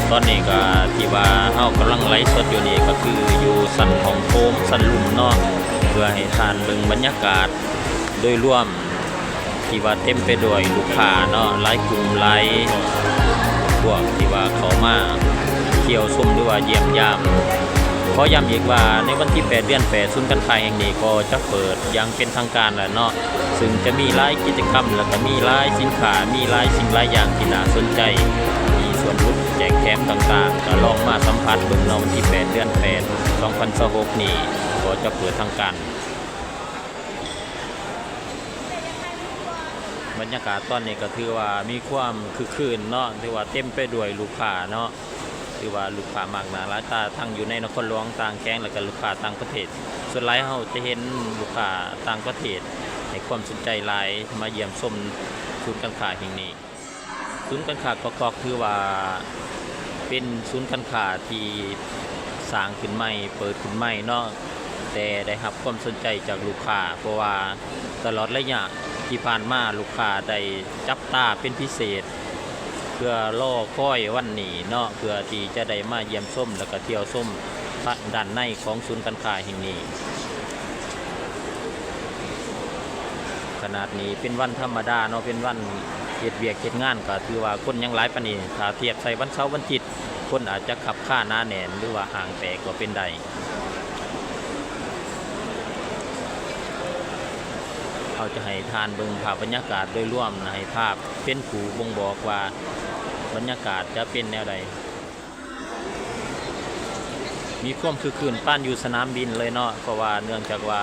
ຕອນນີ້ກໍທີ່ວ່າເຮົາກຳລັງໄລຟ໌ສົດຢູ່ນີ້ ກໍຄືຢູ່ຊັ້ນຫ້ອງໂຖງຊັ້ນລຸ່ມເນາະ ເພື່ອໃຫ້ທ່ານເບິ່ງບັນຍາກາດໂດຍລວມ ທີ່ວ່າເຕັມໄປດ້ວຍລູກຄ້າເນາະ ຫຼາຍກຸ່ມຫຼາຍພວກທີ່ວ່າເຂົ້າມາທ່ຽວຊົມ ຫຼືວ່າຢ້ຽມຢາມ. ຂໍຢ້ຳອີກວ່າ ໃນວັນທີແປດ ເດືອນແປດ ສູນການຄ້າແຫ່ງນີ້ກໍຈະເປີດຢ່າງເປັນທາງການແລ້ວເນາະ ຊຶ່ງຈະມີຫຼາຍກິດຈະກຳ ແລ້ວກໍມີຫຼາຍສິນຄ້າ ມີຫຼາຍສິ່ງຫຼາຍຢ່າງທີ່ໜ້າສົນໃຈ ມີສ່ວນຫຼຸດແຈກແຖມຕ່າງໆ ກໍລອງມາສຳຜັດເບິ່ງເນາະ. ວັນທີແປດ ເດືອນແປດ ສອງພັນຊາວຫົກນີ້ ກໍຈະເປີດທາງການ. ບັນຍາກາດຕອນນີ້ກໍຖືວ່າມີຄວາມຄຶກຄື້ນເນາະ ຖືວ່າເຕັມໄປດ້ວຍລູກຄ້າເນາະ ຖືວ່າລູກຄ້າມາກໜ້າຫຼາຍຕາ ທັງຢູ່ໃນນະຄອນຫຼວງ ຕ່າງແຂວງ ແລ້ວກໍລູກຄ້າຕ່າງປະເທດ. ສ່ວນຫຼາຍເຮົາຈະເຫັນລູກຄ້າຕ່າງປະເທດໃຫ້ຄວາມສົນໃຈຫຼາຍ ມາຢ້ຽມຊົມສູນການຄ້າແຫ່ງນີ້. ສູນການຄ້າກອກກອກ ຖືວ່າເປັນສູນການຄ້າທີ່ສ້າງຂຶ້ນໃໝ່ ເປີດຂຶ້ນໃໝ່ເນາະ ແຕ່ໄດ້ຮັບຄວາມສົນໃຈຈາກລູກຄ້າ ເພາະວ່າຕະຫຼອດໄລຍະທີ່ຜ່ານມາ ລູກຄ້າໄດ້ຈັບຕາເປັນພິເສດ ເພື່ອລໍຄອຍວັນນີ້ເນາະ ເພື່ອທີ່ຈະໄດ້ມາຢ້ຽມຊົມ ແລ້ວກໍທ່ຽວຊົມດ້ານໃນຂອງສູນການຄ້າແຫ່ງນີ້. ຂະໜາດນີ້ເປັນວັນທຳມະດາເນາະ ເປັນວັນເຮັດວຽກເຮັດງານ ກໍຖືວ່າຄົນຍັງຫຼາຍປານນີ້. ຖ້າທຽບໃສ່ວັນເສົາວັນທິດ ຄົນອາດຈະຄັບຄາໜາແໜ້ນ ຫຼືວ່າຫ້າງແຕກກໍເປັນໄດ້. ເຮົາຈະໃຫ້ທ່ານເບິ່ງພາບບັນຍາກາດໂດຍລວມ ໃຫ້ພາບເປັນຜູ້ບົ່ງບອກວ່າບັນຍາກາດຈະເປັນແນວໃດ. ມີຄວາມຄຶກຄື້ນປານຢູ່ສະໜາມບິນເລີຍເນາະ ເພາະວ່າເນື່ອງຈາກວ່າ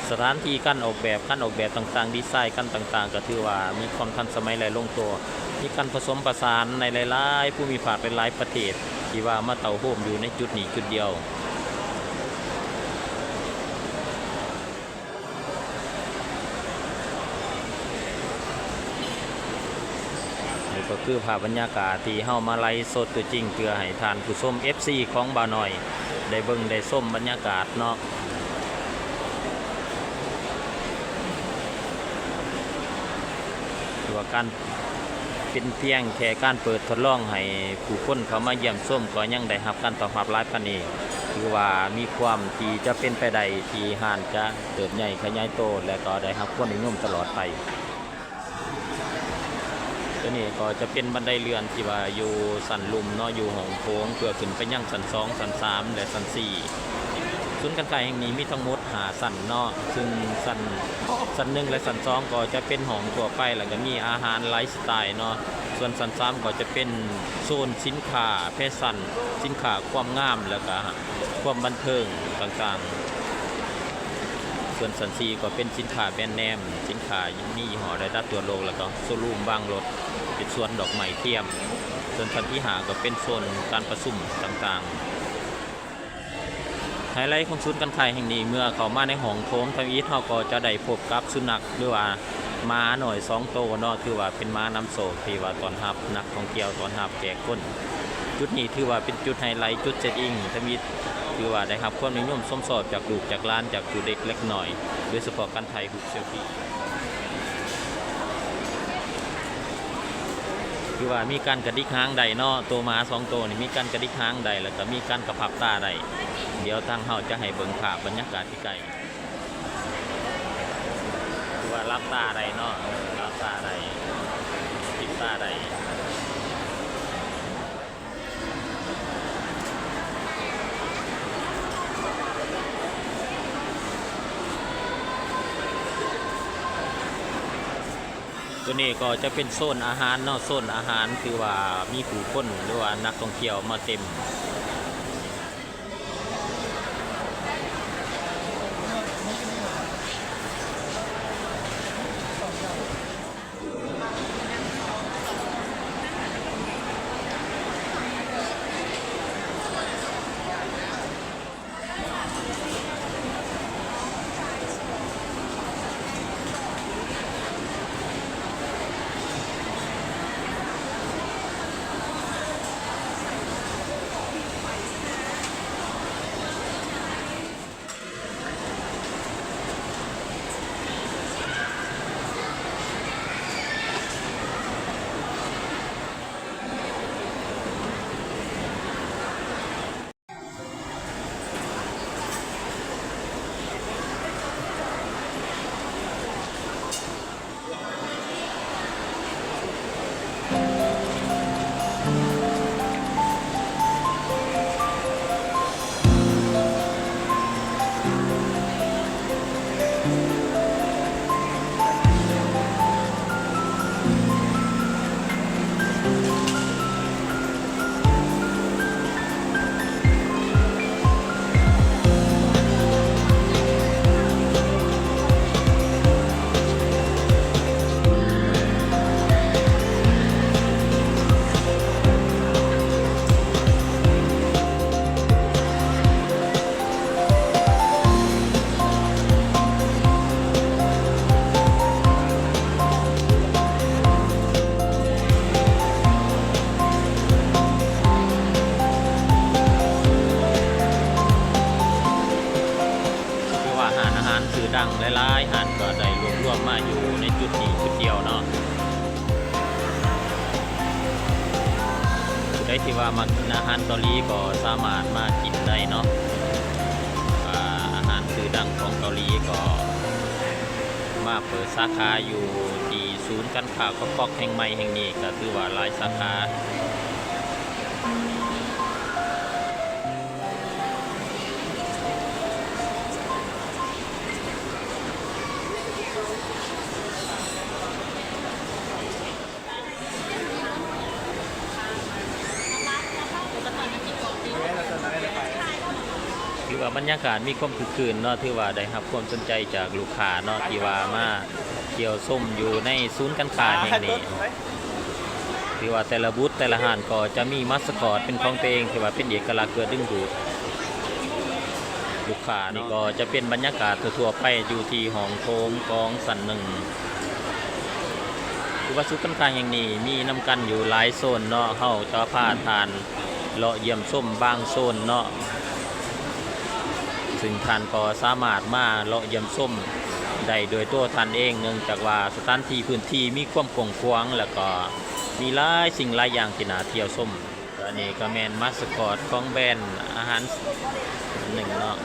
ສະຖານທີ່ການອອກແບບ ການອອກແບບຕ່າງໆ ດີໄຊກັນຕ່າງໆ ກໍຖືວ່າມີຄວາມທັນສະໄໝ ແລະ ລົງຕົວ ມີການປະສົມປະສານໃນຫຼາຍໆພູມິພາກ ຫຼາຍໆປະເທດ ທີ່ວ່າມາເຕົ້າໂຮມຢູ່ໃນຈຸດນີ້ຈຸດດຽວ. ນີ້ກໍຄືພາບບັນຍາກາດທີ່ເຮົາມາໄລຟ໌ສົດຕົວຈິງ ເພື່ອໃຫ້ທ່ານຜູ້ຊົມ ເອັຟຊີ ຂອງບ່າວນ້ອຍໄດ້ເບິ່ງໄດ້ຊົມບັນຍາກາດເນາະ ຖືວ່າການ ເປັນພຽງແຄ່ການເປີດທົດລອງໃຫ້ຜູ້ຄົນເຂົ້າມາຢ້ຽມຊົມ ກໍຍັງໄດ້ຮັບການຕອບຮັບຫຼາຍປານນີ້ ຖືວ່າມີຄວາມທີ່ຈະເປັນໄປໄດ້ທີ່ຮ້ານຈະເຕີບໃຫຍ່ຂະຫຍາຍໂຕ ແລະ ກໍໄດ້ຮັບຄວາມນິຍົມຕະຫຼອດໄປ. ຕົວນີ້ກໍຈະເປັນບັນໄດເລື່ອນທີ່ວ່າຢູ່ຊັ້ນລຸ່ມເນາະ ຢູ່ຫ້ອງໂຖງ ເພື່ອຂຶ້ນໄປຍັງຊັ້ນສອງ ຊັ້ນສາມ ແລະ ຊັ້ນສີ່. ສູນການຄ້າແຫ່ງນີ້ມີທັງໝົດຫ້າຊັ້ນເນາະ ຊຶ່ງຊັ້ນ ຊັ້ນໜຶ່ງ ແລະ ຊັ້ນສອງ ກໍຈະເປັນຫ້ອງທົ່ວໄປ ແລ້ວກໍມີອາຫານໄລຟ໌ສະໄຕລ໌ເນາະ. ສ່ວນຊັ້ນສາມ ກໍຈະເປັນໂຊນສິນຄ້າແຟຊັນ ສິນຄ້າຄວາມງາມ ແລ້ວກໍຄວາມບັນເທີງຕ່າງໆ. ສ່ວນຊັ້ນສີ່ ກໍເປັນສິນຄ້າແບຣນເນມ ສິນຄ້າມີຍີ່ຫໍ້ລະດັບທົ່ວໂລກ ແລ້ວກໍໂຊຣູມວາງລົດ ເປັນສວນດອກໄມ້ທຽມ. ສ່ວນຊັ້ນທີຫ້າ ກໍເປັນໂຊນການປະຊຸມຕ່າງໆ. ໄຮໄລຂອງສູນການຄ້າແຫ່ງນີ້ ເມື່ອເຂົ້າມາໃນຫ້ອງໂຖງທຳອິດ ເຮົາກໍຈະໄດ້ພົບກັບສຸນັກ ຫຼືວ່າໝານ້ອຍສອງໂຕເນາະ ຖືວ່າເປັນໝານຳໂຊກ ທີ່ວ່າຕ້ອນຮັບນັກທ່ອງທ່ຽວ ຕ້ອນຮັບແຂກຄົນ. ຈຸດນີ້ຖືວ່າເປັນຈຸດໄຮໄລ ຈຸດເຊັກອິນທຳອິດ ຖືວ່າໄດ້ຮັບຄວາມນິຍົມຊົມຊອບຈາກລູກຈາກຫຼານ ຈາກຜູ້ເລັກເລັກນ້ອຍ ໂດຍສະເພາະການຖ່າຍຮູບ ເຊລຟີ ຄືວ່າມີການກະດິກຫາງໄດ້ເນາະ ໂຕໝາສອງໂຕນີ້ມີການກະດິກຫາງໄດ້ ແລ້ວກໍມີການກະພັບຕາໄດ້. ດຽວທາງເຮົາຈະໃຫ້ເບິ່ງພາບບັນຍາກາດໃກ້ໆ ຄືວ່າຫຼັບຕາໄດ້ເນາະ ຫຼັບຕາໄດ້ ປິດຕາໄດ້. ຕົວນີ້ກໍຈະເປັນໂຊນອາຫານເນາະ ໂຊນອາຫານ ຄືວ່າມີຜູ້ຄົນ ຫຼືວ່ານັກທ່ອງທ່ຽວມາເຕັມ. ໂຕ ໃຜທີ່ວ່າມັກກິນອາຫານເກົາຫຼີກໍສາມາດມາກິນໄດ້ເນາະ. ອາ ອາຫານຊື່ດັງຂອງເກົາຫຼີກໍມາເປີດສາຂາຢູ່ທີ່ສູນການຄ້າກອກກອກແຫ່ງໃໝ່ແຫ່ງນີ້ ກໍຖືວ່າຫຼາຍສາຂາ. ຖືວ່າບັນຍາກາດມີຄວາມຄຶກຄື້ນເນາະ, ຖືວ່າໄດ້ຮັບຄວາມສົນໃຈຈາກລູກຄ້າເນາະ ທີ່ວ່າມາທ່ຽວຊົມຢູ່ໃນສູນການຄ້າແຫ່ງນີ້. ຖືວ່າແຕ່ລະບູດແຕ່ລະຮ້ານກໍຈະມີມາສະຄອດເປັນຂອງຕົວເອງ ຖືວ່າເປັນເອກະລັກເພື່ອດຶງດູດລູກຄ້າເນາະ. ນີ້ກໍຈະເປັນບັນຍາກາດທົ່ວໆໄປຢູ່ທີ່ຫ້ອງໂຖງຂອງຊັ້ນໜຶ່ງ. ຄືວ່າສູນການຄ້າແຫ່ງນີ້ມີນຳກັນຢູ່ຫຼາຍໂຊນເນາະ, ເຮົາຈະພາທ່ານ ເລາະຢ້ຽມຊົມບາງໂຊນເນາະ, ຊຶ່ງທ່ານກໍສາມາດມາເລາະຢ້ຽມຊົມໄດ້ດ້ວຍຕົວທ່ານເອງ ເນື່ອງຈາກວ່າສະຖານທີ່ພື້ນທີ່ມີຄວາມກວ້າງຂວາງ ແລ້ວກໍມີຫຼາຍສິ່ງຫຼາຍຢ່າງທີ່ໜ້າທ່ຽວຊົມ. ອັນນີ້ກໍແມ່ນມາສະຄອດຂອງແບຣນອາຫານໜຶ່ງເນາະ.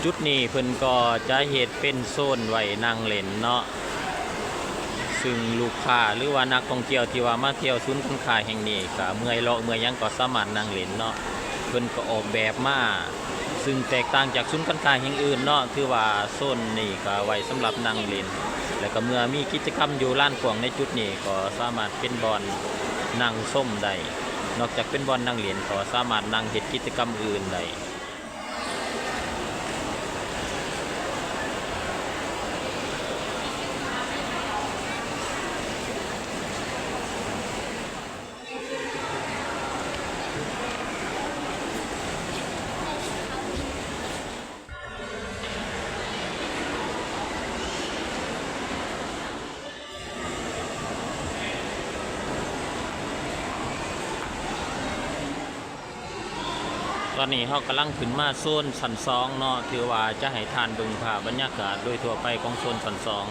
ຈຸດນີ້ເພິ່ນກໍຈະເຮັດເປັນໂຊນໄວ້ນັ່ງຫຼິ້ນເນາະ, ຊຶ່ງລູກຄ້າ ຫຼືວ່ານັກທ່ອງທ່ຽວທີ່ວ່າມາທ່ຽວສູນການຄ້າແຫ່ງນີ້ ກໍເມື່ອຍເລາະເມື່ອຍຫຍັງກໍສາມາດນັ່ງຫຼິ້ນເນາະ. ເພິ່ນກໍອອກແບບມາ ຊຶ່ງແຕກຕ່າງຈາກສູນການຄ້າແຫ່ງອື່ນເນາະ, ຖືວ່າໂຊນນີ້ກໍໄວ້ສຳລັບນັ່ງຫຼິ້ນ ແລ້ວກໍເມື່ອມີກິດຈະກຳຢູ່ລານກວ້າງໃນຈຸດນີ້ ກໍສາມາດເປັນບ່ອນນັ່ງຊົມໄດ້. ນອກຈາກເປັນບ່ອນນັ່ງຫຼິ້ນ ກໍສາມາດນັ່ງເຮັດກິດຈະກຳອື່ນໄດ້. ຕອນນີ້ເຮົາກຳລັງຂຶ້ນມາໂຊນຊັ້ນສອງເນາະ, ຖືວ່າຈະໃຫ້ທ່ານເບິ່ງພາບບັນຍາກາດໂດຍທົ່ວໄປຂອງໂຊນຊັ້ນສອງ.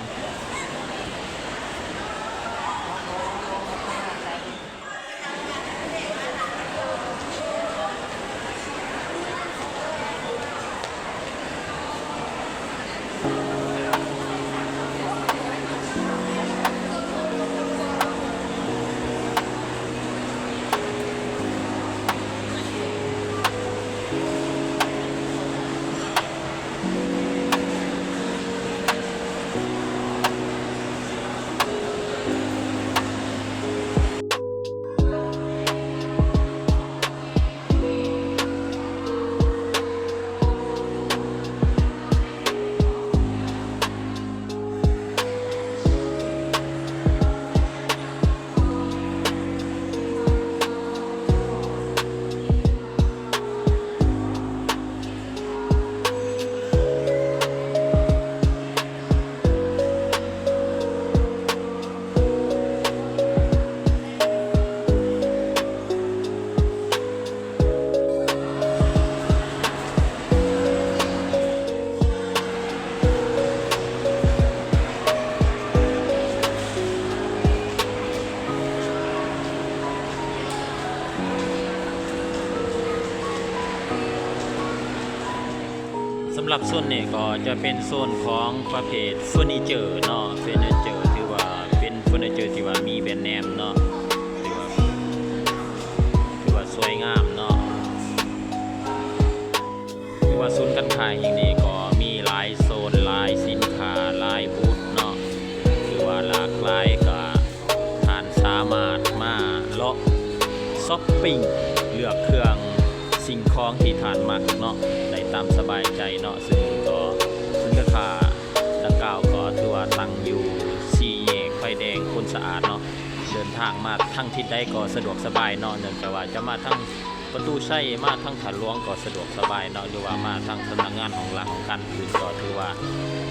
ສຳລັບໂຊນນີ້ກໍຈະເປັນໂຊນຂອງປະເພດເຟີນີເຈີເນາະ, ເຟີນີເຈີຖືວ່າເປັນເຟີນີເຈີທີ່ວ່າມີແບຣນເນມເນາະ, ຖືວ່າ ຖືວ່າສວຍງາມເນາະ. ຖືວ່າສູນການຄ້າແຫ່ງນີ້ກໍມີຫຼາຍໂຊນ, ຫຼາຍສິນຄ້າ, ຫຼາຍບູດເນາະ, ຖືວ່າຫຼາກຫຼາຍ, ກໍທ່ານສາມາດມາເລາະຊັອບປິງ ເລືອກເຄື່ອງສິ່ງຂອງທີ່ທ່ານມັກເນາະ ໄດ້ຕາມສະບາຍໃຈເນາະ. ຊຶ່ງກໍ ສູນການຄ້າດັ່ງກ່າວກໍຖືວ່າຕັ້ງຢູ່ສີ່ແຍກໄຟແດງໂພນສະອາດເນາະ. ເດີນທາງມາທາງທິດໃດກໍສະດວກສະບາຍເນາະ, ເນື່ອງຈາກວ່າຈະມາທາງ ຕ ປະຕູໄຊມາທາງທ່າຫຼວງກໍສະດວກສະບາຍເນາະ ຫຼືວ່າມາທາງສຳນັກງານຫ້ອງລາງຫ້ອງການອື່ນ ກໍຖືວ່າ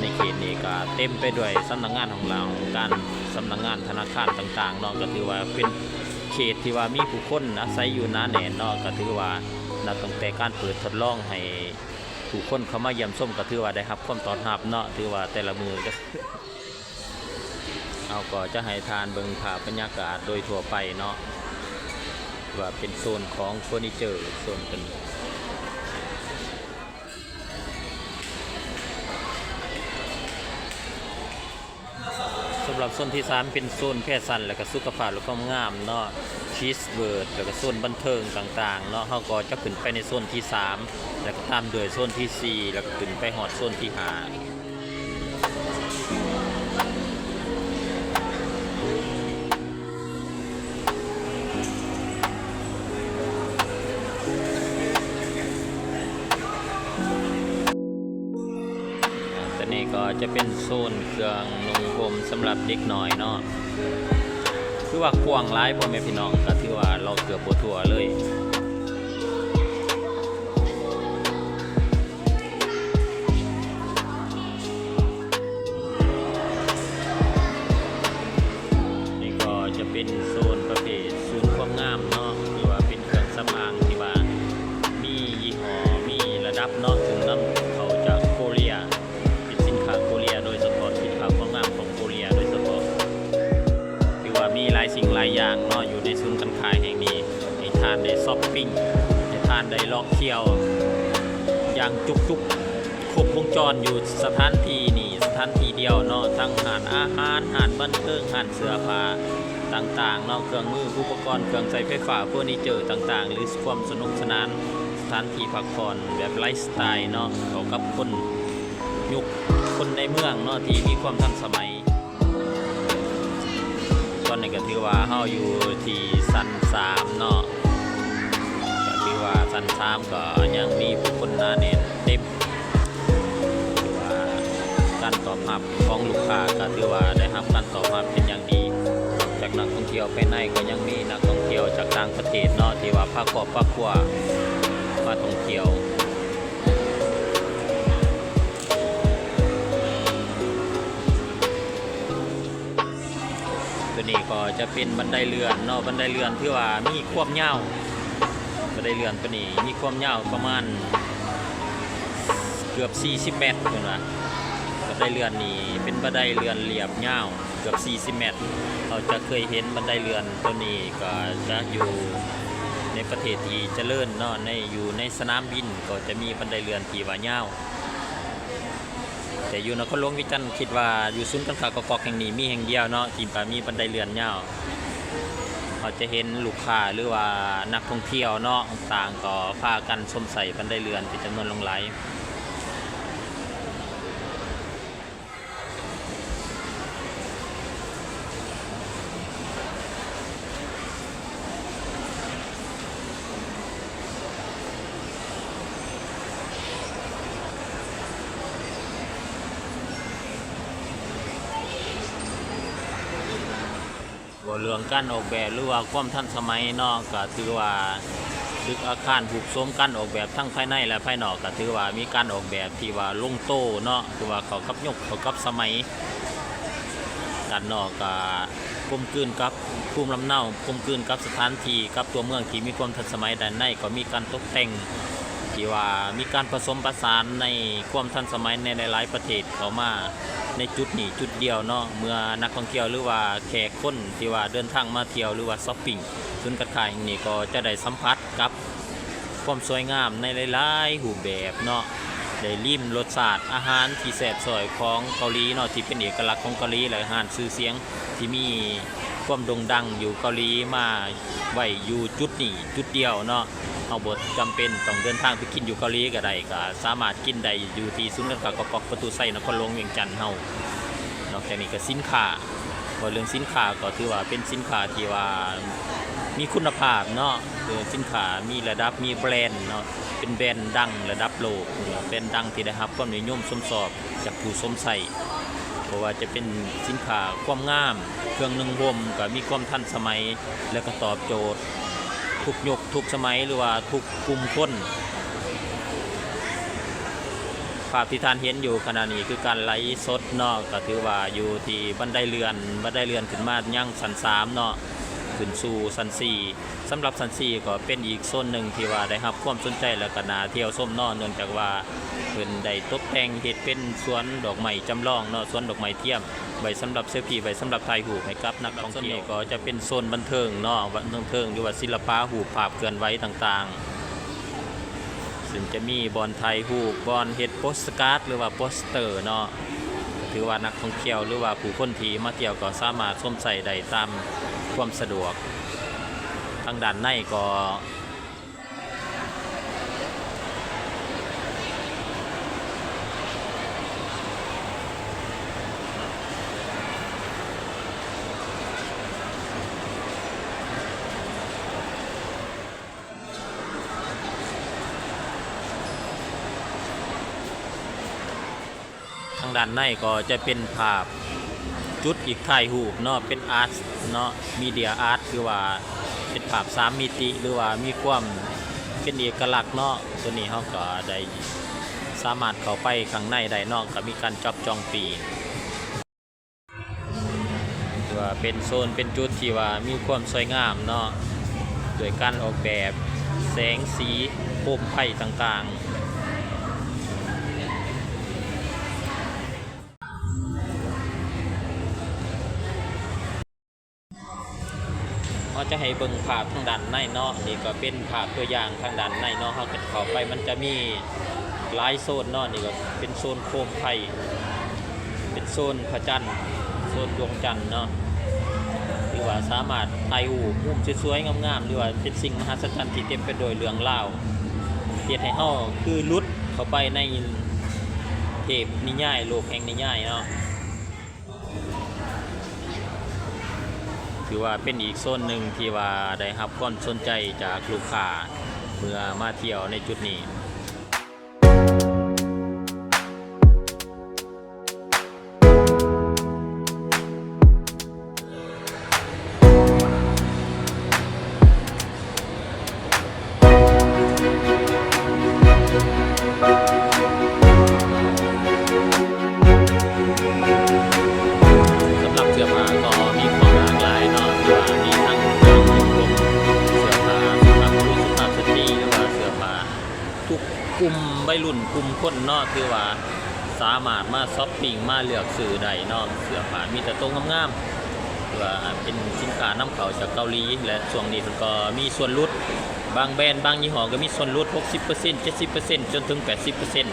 ໃນເຂດນີ້ກໍເຕັມໄປດ້ວຍສຳນັກງານຫ້ອງລາງຫ້ອງການ, ສຳນັກງານທະນາຄານຕ່າງໆເນາະ, ກໍຖືວ່າເປັນເຂດທີ່ວ່າມີຜູ້ຄົນອາໄສຢູ່ໜາແໜ້ນເນາະ, ກໍຖືວ່ານັບຕັ້ງແຕ່ການເປີດທົດລອງໃຫ້ຜູ້ຄົນເຂົ້າມາຢ້ຽມຊົມ ກໍຖືວ່າໄດ້ຮັບຄວາມຕ້ອນຮັບເນາະ, ຖືວ່າແຕ່ລະມື້ກໍ ເຮົາກໍຈະໃຫ້ທ່ານເບິ່ງພາບບັນຍາກາດໂດຍທົ່ວໄປເນາະ ວ່າເປັນໂຊນຂອງເຟີນີເຈີ ໂຊນເປັນ ສຳລັບໂຊນທີສາມເປັນໂຊນແຟຊັນ ແລະກະສຸຂະພາບ ແລະຄວາມງາມເນາະ ຄິດສເວີດ ແລະກະໂຊນບັນເທີງຕ່າງໆເນາະ, ເຮົາກໍຈະຂຶ້ນໄປໃນໂຊນທີສາມ ແລະກະຕາມດ້ວຍໂຊນທີສີ່ ແລະກະຂຶ້ນໄປຮອດໂຊນທີຫ້າ. ໂຕນີ້ກໍຈະເປັນໂຊນເຄື່ອງນຸ່ງຫົ່ມສຳລັບເດັກນ້ອຍເນາະ, ຖືວ່າກວ້າງຫຼາຍພໍ່ແມ່ພີ່ນ້ອງ, ກໍຖືວ່າເລາະເກືອບບໍ່ທົ່ວເລີຍ. ນີ້ກໍຈະເປັນໂຊນປະເພດສູນຄວາມງາມເນາະ, ຫຼືວ່າເປັນເຄື່ອງສຳອາງທີ່ວ່າມີຍີ່ຫໍ້ ມີລະດັບເນາະ, ເຊິ່ງນຳເຂົ້າຈາກໂກເລຍ, ເປັນສິນຄ້າໂກເລຍໂດຍສະເພາະ, ສິນຄ້າຄວາມງາມຂອງໂກເລຍໂດຍສະເພາະ. ຖືວ່າມີຫຼາຍສິ່ງຫຼາຍຢ່າງເນາະ ຢູ່ໃນສູນການຄ້າແຫ່ງນີ້ ໃຫ້ທ່ານໄດ້ຊັອບປິງ, ໃຫ້ທ່ານໄດ້ເລາະທ່ຽວຢ່າງຈຸກໆ ຄົບວົງຈອນຢູ່ສະຖານທີ່ນີ້ ສະຖານທີ່ດຽວເນາະ, ທັງຮ້ານອາຫານ, ຮ້ານບັນເທີງ, ຮ້ານເສື້ອຜ້າຕ່າງໆເນາະ, ເຄື່ອງມື, ອຸປະກອນເຄື່ອງໃຊ້ໄຟຟ້າ, ເຟີນີເຈີຕ່າງໆ ຫຼື ຄວາມສະໜຸກສະໜານ, ສະຖານທີ່ພັກຜ່ອນແບບໄລຟ໌ສະໄຕລ໌ເນາະ ເຂົ້າກັບຄົນຍຸກ ຄົນໃນເມືອງເນາະ ທີ່ມີຄວາມທັນສະໄໝ. ຕອນນີ້ກໍຖືວ່າເຮົາຢູ່ທີ່ຊັ້ນສາມເນາະ, ກໍຖືວ່າຊັ້ນສາມກໍຍັງມີຜູ້ຄົນໜາແໜ້ນເຕັມ, ຖືວ່າການຕອບຮັບຂອງລູກຄ້າກໍຖືວ່າໄດ້ຮັບການຕອບຮັບເປັນຢ່າງດີ. ນອກຈາກນັກທ່ອງທ່ຽວພາຍໃນ ກໍຍັງມີນັກທ່ອງທ່ຽວຈາກຕ່າງປະເທດເນາະ ທີ່ວ່າພາຄອບພາຄົວມາທ່ອງທ່ຽວ. ໂຕນີ້ກໍຈະເປັນບັນໄດເລື່ອນເນາະ, ບັນໄດເລື່ອນຖືວ່າມີຄວາມຍາວ, ບັນໄດເລື່ອນໂຕນີ້ມີຄວາມຍາວປະມານເກືອບສີ່ສິບແມັດເພິ່ນວ່າ. ບັນໄດເລື່ອນນີ້ເປັນບັນໄດເລື່ອນລຽບຍາວເກືອບສີ່ສິບແມັດ. ເຮົາຈະເຄີຍເຫັນບັນໄດເລື່ອນໂຕນີ້ກໍຈະຢູ່ໃນປະເທດທີ່ຈະເລີນເນາະ, ໃນ ຢູ່ໃນສະໜາມບິນກໍຈະມີບັນໄດເລື່ອນທີ່ວ່າຍາວ. ແຕ່ຢູ່ນະຄອນຫຼວງວຽງຈັນ ຄິດວ່າຢູ່ສູນການຄ້າກອກກອກແຫ່ງນີ້ມີແຫ່ງດຽວເນາະ ທີ່ວ່າມີບັນໄດເລື່ອນຍາວ. ເຮົາຈະເຫັນລູກຄ້າ ຫຼືວ່ານັກທ່ອງທ່ຽວເນາະ ຕ່າງກໍພາກັນຊົມໃຊ້ບັນໄດເລື່ອນເປັນຈຳນວນຫຼວງຫຼາຍ. ເວົ້າເລື່ອງການອອກແບບ ຫຼືວ່າຄວາມທັນສະໄໝເນາະ ກະຖືວ່າຕຶກອາຄານຮູບໂສມການອອກແບບທັງພາຍໃນ ແລະ ພາຍນອກ ກະຖືວ່າມີການອອກແບບທີ່ວ່າລົງໂຕເນາະ ຖືວ່າເຂົ້າກັບຍຸກ ເຂົ້າກັບສະໄໝ. ດ້ານນອກກະ ກົມກືນກັບພູມລຳເນົາ, ກົມກືນກັບສະຖານທີ່ ກັບຕົວເມືອງທີ່ມີຄວາມທັນສະໄໝ. ດ້ານໃນກໍມີການຕົກແຕ່ງທີ່ວ່າມີການປະສົມປະສານໃນຄວາມທັນສະໄໝໃນຫຼາຍໆປະເທດເຂົ້າມາໃນຈຸດນີ້ຈຸດດຽວເນາະ. ເມື່ອນັກທ່ອງທ່ຽວ ຫຼືວ່າແຂກຄົນທີ່ວ່າເດີນທາງມາທ່ຽວ ຫຼືວ່າຊັອບປິງ ສູນການຄ້າແຫ່ງນີ້ ກໍຈະໄດ້ສຳຜັດກັບ ຄວາມສວຍງາມໃນຫຼາຍໆຮູບແບບເນາະ, ໄດ້ລິມລົດຊາດອາຫານທີ່ແຊບຊ້ອຍຂອງເກົາຫຼີເນາະ ທີ່ເປັນເອກະລັກຂອງເກົາຫຼີ ແລະ ຮ້ານຊື່ສຽງທີ່ມີຄວາມໂດ່ງດັງຢູ່ເກົາຫຼີ ມາໄວ້ຢູ່ຈຸດນີ້ຈຸດດຽວເນາະ. ເຮົາບໍ່ຈຳເປັນຕ້ອງເດີນທາງໄປກິນຢູ່ເກົາຫຼີກໍໄດ້, ກໍສາມາດກິນໄດ້ຢູ່ທີ່ສູນການຄ້າກອກກອກປະຕູໄຊ ນະຄອນຫຼວງວຽງຈັນເຮົາ. ນອກຈາກນີ້ກໍສິນຄ້າ ເວົ້າເລື່ອງສິນຄ້າກໍຖືວ່າເປັນສິນຄ້າທີ່ວ່າມີຄຸນນະພາບເນາະ, ເປັນສິນຄ້າມີລະດັບ ມີແບຣນເນາະ, ເປັນແບຣນດັງລະດັບໂລກ, ແບຣນດັງທີ່ໄດ້ຮັບຄວາມນິຍົມຊົມຊອບຈາກຜູ້ຊົມໃຊ້. ບໍ່ວ່າຈະເປັນສິນຄ້າຄວາມງາມ, ເຄື່ອງນຸ່ງຫົ່ມກໍມີຄວາມທັນສະໄໝ ແລະ ກໍຕອບໂຈດ ທຸກຍຸກທຸກສະໄໝ ຫຼືວ່າທຸກກຸ່ມຄົນ. ພາບທີ່ທ່ານເຫັນຢູ່ຂະນະນີ້ຄືການໄລສົດເນາະ, ກໍຖືວ່າຢູ່ທີ່ບັນໄດເລື່ອນ, ບັນໄດເລື່ອນຂຶ້ນມາຍັງຊັ້ນສາມເນາະ, ຂຶ້ນສູ່ຊັ້ນສີ່. ສຳລັບຊັ້ນສີ່ກໍເປັນອີກໂຊນໜຶ່ງທີ່ວ່າໄດ້ຮັບຄວາມສົນໃຈ ແລະ ກໍໜ້າທ່ຽວຊົມເນາະ, ເນື່ອງຈາກວ່າເພິ່ນໄດ້ຕົກແຕ່ງເຮັດເປັນສວນດອກໄມ້ຈຳລອງເນາະ, ສວນດອກໄມ້ທຽມ ໄວ້ສຳລັບເຊລຟີ, ໄວ້ສຳລັບຖ່າຍຮູບໃຫ້ກັບນັກທ່ອງທ່ຽວ. ໂຊນນີ້ກໍຈະເປັນໂຊນບັນເທີງເນາະ, ບັນເທີງ ຫຼືວ່າສິລະປະຮູບພາບເຄື່ອນໄຫວຕ່າງໆ, ເຊິ່ງຈະມີບ່ອນຖ່າຍຮູບ, ບ່ອນເຮັດໂປສກາດ ຫຼືວ່າໂປສເຕີເນາະ. ຖືວ່ານັກທ່ອງທ່ຽວ ຫຼືວ່າຜູ້ຄົນທີ່ມາທ່ຽວກໍສາມາດຊົມໃຊ້ໄດ້ຕາມຄວາມສະດວກ. ທາງດ້ານໃນກໍ ທາງດ້ານໃນກໍຈະເປັນພາບຈຸດອີກຖ່າຍຮູບເນາະ, ເປັນອາດເນາະ, ມີເດຍອາດ ຄືວ່າເປັນພາບສາມມິຕິ ຫຼືວ່າມີຄວາມເປັນເອກະລັກເນາະ. ໂຕນີ້ເຮົາກໍໄດ້ສາມາດເຂົ້າໄປຂ້າງໃນໄດ້ເນາະ, ກໍມີການຈັບຈອງຟຣີ. ຖືວ່າເປັນໂຊນ ເປັນຈຸດທີ່ວ່າມີຄວາມສວຍງາມເນາະ, ດ້ວຍການອອກແບບແສງສີ ໂຄມໄຟຕ່າງໆ. ເຮົາຈະໃຫ້ເບິ່ງພາບທາງດ້ານໃນເນາະ, ນີ້ກໍເປັນພາບຕົວຢ່າງທາງດ້ານໃນເນາະ. ເຮົາກໍເຂົ້າໄປ ມັນຈະມີຫຼາຍໂຊນເນາະ, ນີ້ກໍເປັນໂຊນໂຄມໄຟ ເປັນໂຊນພະຈັນ ໂຊນດວງຈັນເນາະ, ຫຼືວ່າສາມາດຖ່າຍຮູບມຸມສວຍໆງາມໆ ຫຼືວ່າເປັນສິ່ງມະຫັດສະຈັນທີ່ເຕັມໄປດ້ວຍເລື່ອງລາວ, ເຮັດໃຫ້ເຮົາຄືຫຼຸດເຂົ້າໄປໃນເທບນິຍາຍ ໂລກແຫ່ງນິຍາຍເນາະ. ຖືວ່າເປັນອີກໂຊນໜຶ່ງທີ່ວ່າໄດ້ຮັບຄວາມສົນໃຈຈາກລູກຄ້າເມື່ອມາທ່ຽວໃນຈຸດນີ້. ສຳລັບເສື້ອຜ້າກໍມີຄວາມຫຼາກຫຼາຍເນາະ, ວ່າມີທັງເສື້ອຜ້າສຸພາບບຸລຸດ ສຸພາບສະຕີ ຫຼືວ່າເສື້ອຜ້າທຸກກຸ່ມໄວລຸ້ນ ກຸ່ມຄົນເນາະ, ຖືວ່າ ສາມາດມາຊັອບປິງ ມາເລືອກຊື້ໄດ້ເນາະ. ເສື້ອຜ້າມີແຕ່ໂຕງາມໆ ເພື່ອເປັນສິນຄ້ານຳເຂົ້າຈາກເກົາຫຼີ ແລະ ຊ່ວງນີ້ເພິ່ນກໍມີສ່ວນຫຼຸດ, ບາງແບຣນ ບາງຍີ່ຫໍ້ກໍມີສ່ວນຫຼຸດ ຫົກສິບເປີເຊັນ ເຈັດສິບເປີເຊັນ ຈົນເຖິງ ແປດສິບເປີເຊັນ.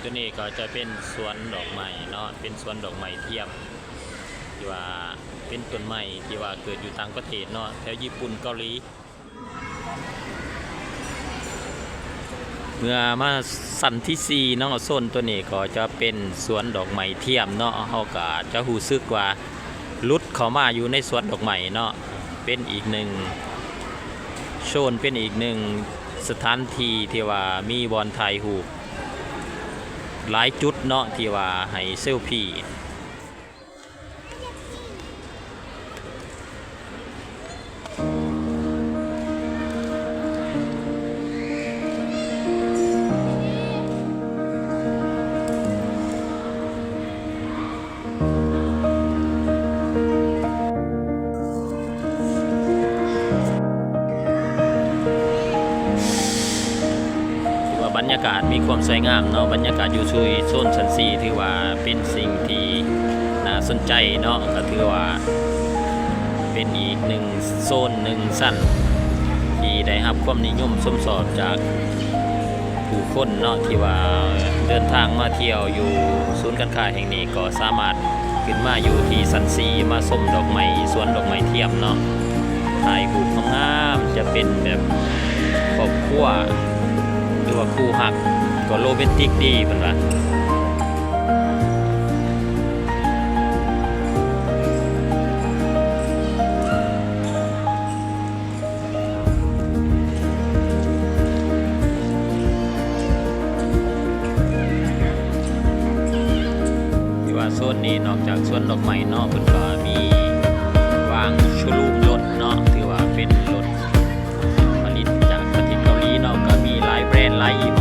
ຕົວນີ້ກໍຈະເປັນສວນດອກໄມ້ເນາະ, ເປັນສວນດອກໄມ້ທຽມ. ທີ່ວ່າເປັນຕົ້ນໄມ້ທີ່ວ່າເກີດຢູ່ຕ່າງປະເທດເນາະ ແຖວຍີ່ປຸ່ນ ເກົາຫຼີ. ເມື່ອມາຊັ້ນທີສີ່ເນາະ ໂຊນຕົວນີ້ກໍຈະເປັນສວນດອກໄມ້ທຽມເນາະ ເຮົາກໍຈະຮູ້ສຶກວ່າຫຼຸດເຂົ້າມາຢູ່ໃນສວນດອກໄມ້ເນາະ ເປັນອີກໜຶ່ງໂຊນ ເປັນອີກໜຶ່ງສະຖານທີ່ທີ່ວ່າມີບ່ອນຖ່າຍຮູບຫຼາຍຈຸດເນາະ ທີ່ວ່າໃຫ້ເຊວຟີ. ຖືວ່າບັນຍາກາດມີຄວາມສວຍງາມເນາະ ບັນຍາກາດຢູ່ທີ່ໂຊນຊັ້ນສີ່ ຖືວ່າເປັນສິ່ງທີ່ໜ້າສົນໃຈເນາະ ກໍຖືວ່າເປັນອີກໜຶ່ງໂຊນ ໜຶ່ງຊັ້ນ ທີ່ໄດ້ຮັບຄວາມນິຍົມຊົມຊອບຈາກ ຜູ້ຄົນເນາະ ທີ່ວ່າເດີນທາງມາທ່ຽວຢູ່ສູນການຄ້າແຫ່ງນີ້ ກໍສາມາດຂຶ້ນມາຢູ່ທີ່ຊັ້ນສີ່ ມາຊົມດອກໄມ້ ສວນດອກໄມ້ທຽມເນາະ ຖ່າຍຮູບງາມໆ ຈະເປັນແບບຄອບຄົວ ຫຼືວ່າຄູ່ຮັກ ກໍໂຣແມນຕິກດີເພິ່ນວ່າ. ທີ່ວ່າໂຊນນີ້ນອກຈາກສວນດອກໄມ້ເນາະ ເພິ່ນກໍມີວາງໂຊຣູມລົດເນາະ ຖືວ່າເປັນລົດຜະລິດຈາກປະເທດເກົາຫຼີເນາະ ກໍມີຫຼາຍແບຣນ ຫຼາຍຍີ່ຫໍ